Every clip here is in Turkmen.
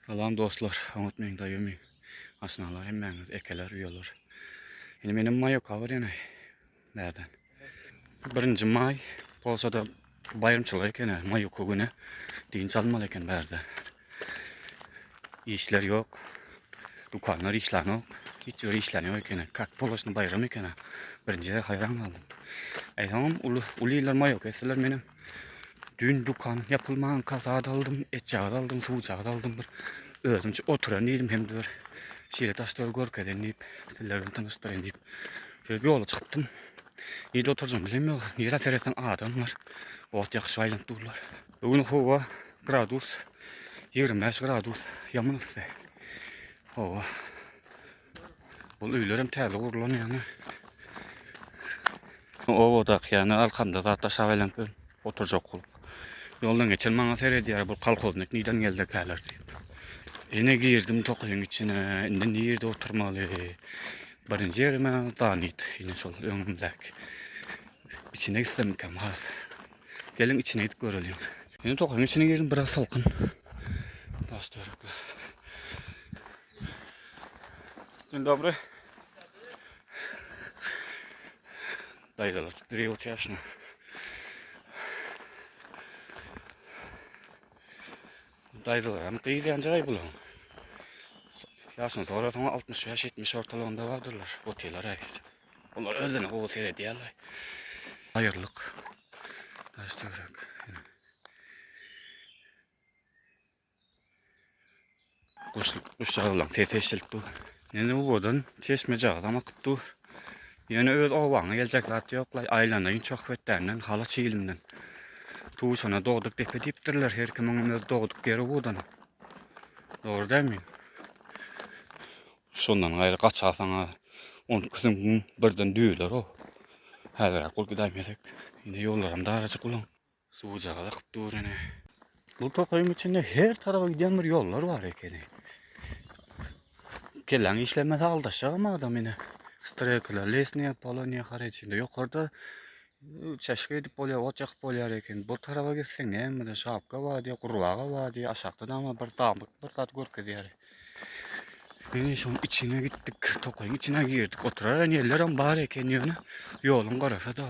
Salam dostlar, oňat meň daýy meň. Aşnalar hemmäňiz, ekeler, uýalar. Indi menem maýoka barýan aý. Bärden. Birinji maý Polşada baýramçylyk eken, maýoka güni. Dynç almaly eken bärde. Işler ýok. Dükanlar işlänok. Hiç ýeri işlän ýok eken. Kak poloşny baýram eken. Birinji gezek haýran galdym. Aý soňam uly uly iller maýoka etseler menem Düýn dükan ýapylmanka zat aldym, etjagaz aldym, suwjagaz aldym bir. Özümçe oturan diýdim hem-de bir şeýle daşlary görkezen diýip, sizler bilen tanyşdyraýyn diýip. Şeýdip ýola çykypdym. Nirde oturjagym bilemok. Nirä seretseň adam bar. Ot ýakyşyp aýlanyp durlar. Bu gün howa gradus 25 gradus ýaman yssy. Howa. Bu öýlerem täze gurlan ýaňy. Obadaky ýany arkamda zat daşap aýlanyp ýörün, oturjak bolup. Ýoldan geçen maňa seredýär, bu kolhoznik nirden geldikäler diýip. Ýene girdim tokaýyň içine, indi nirde oturmaly? Birinji ýerime Zanit, ýene şol öňümdäki. Içine gitsemmikäm has? Geliň içine gidip göreliň. Ýene tokaýyň içine girdim, biraz salkyn. Daş töwerekler. Dzień dobry. Daýzalar direk otyr şuna. Daýzalar hem gyz ýanjagaý bulaň. Ýaşyny sorasaň 65-70 ortalygynda bardyrlar. Otyrlar aý. Olar özlerine gowy seredýärler. Aýyrlyk. Daş töwerek. Guş, guşjagazlaryň sesi eşidilip dur. Ýene owadan çeşmejagazam akyp dur. Ýöne öz obaňa geljek zat ýok-laý, aýlanaýyn Çohbetdänden, Halaç ilinden. Tuşana dogduk depe diýipdirler, her kimiňem öz dogduk ýeri owadan. Dogry dälmi? Şondan gaýry gaçarsaň-a, onki süňküň birden düwler-ow. Häzir-ä bolup gidäýmesek. Ine ýollaram darajyk ulan. Suwjagaz akyp dur ene. Bu tokaýyň içinde her tarapa gidýän bir ýollar bar ekeni. Kelläň işlemese aldaşjagam adam ene. Strelkalar, lesniýa, poloniýa hareçinde ýokarda çeşge edip bolýar, ot ýakyp bolýar eken. Bu tarapa gitseň näme şapka bar diýýär, gurbaga bar diýýär, aşakda näme bir zamyk bir zat görkezýär. Ine şoň içine gitdik, tokaýyň içine girdik. Oturar ýerlerem bar eken ýöne ýoluň garasy-da.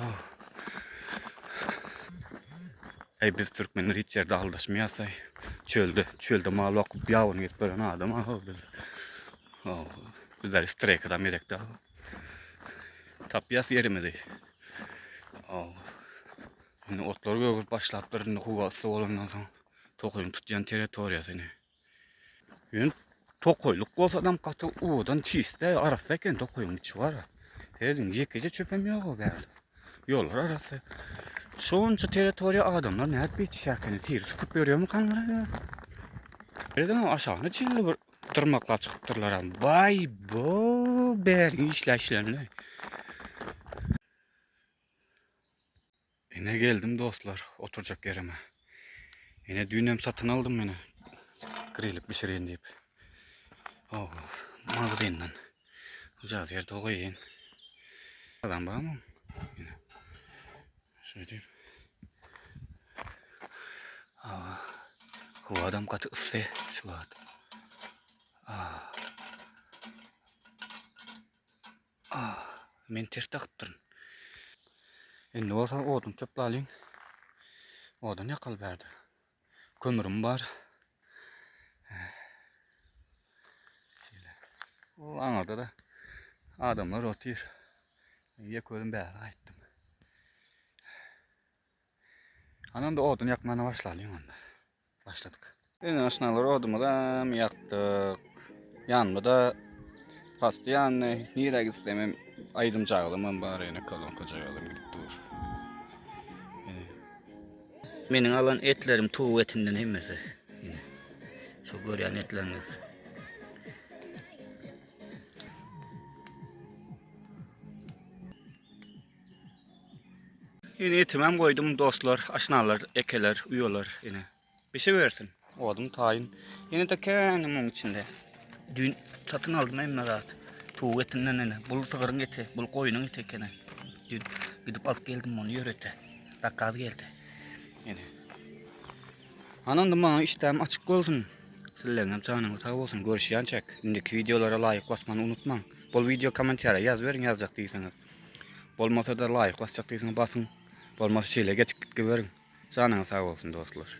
Eý biz türkmenler hiç ýerde aldaşmaýas-aý. Çölde, çölde mal bakyp ýabany gezip ýören adam ah biz. Bizler streýkadam gerekdi. Tapýas ýerimizi. Indi otlar gögerip başlapdyr, indi howa yssy bolandan soň tokaýyň tutýan territoriýasy ine. Ýöne tokaýlyk bolsadam gaty owadan çiste, arassa eken tokaýyň içi bar. Serediň, ýekeje çöpem ýok o bärde. Ýollar arassa. Şonça territoriýa adamlar nädip ýetişýär ekeni? Siri süpürip ýörýärmikanlar? Serediň, aşagyna çenli bir dyrmaklap çykypdyrlar. Baý bo, bäri işläşlerini. Ine geldim dostlar oturjak ýerime. Ine düýnem satyn aldym meni. Grilik bişirin diýip. Oh, magazinden. Ucaz ýerde goýaýyn. Adam barmy? Ine. Şeýdip. Aa, howa adam gaty yssy şu wagt. Aa. Ah, men ters takypdyryn. Indi bolsa odun toplalyň. Odun ýakaly bärde. Kömürim bar. Şeýle. O aňyrda da adamlar otyr. Men ýek özüm bäri gaýtdym. Ana onda odun ýakmana başlalyň onda. Başladyk. Ine aşnalar odumyzam ýakdyk. Ýanymda pasty ýandy. Nirä gitsem hem aýdymjagazymam bar ýene kolonkajagazym gidip dur. Meniň alan etlerim towuk etinden hemmesi. Ine. Şu görýän etleriňiz. Ine etimem goýdum dostlar, aşnalar, ekeler, uýalar ine. Bişibersin. Odum taýyn. Ýene-de kän muň içinde. Düýn satyn aldym hemme zat. Towuk etinden ine. Bul sygyryň eti, bul goýnuň eti ekeni. Düýn gidip alyp geldim muny ýörite. Zakaz geldi. Ine. Ana onda maňa işdäm açyk bolsun. Sizleriňem janyňyz sag bolsun. Görüşýänçäk. Indiki wideolara laýk basmany unutmaň. Bol wideo kommentariýa ýazyberiň ýazjak diýseňiz. Bolmasa-da laýk basjak diýseňiz basyň. Bolmasa şeýle geçip gitgiberiň. Janyňyz sag bolsun dostlar.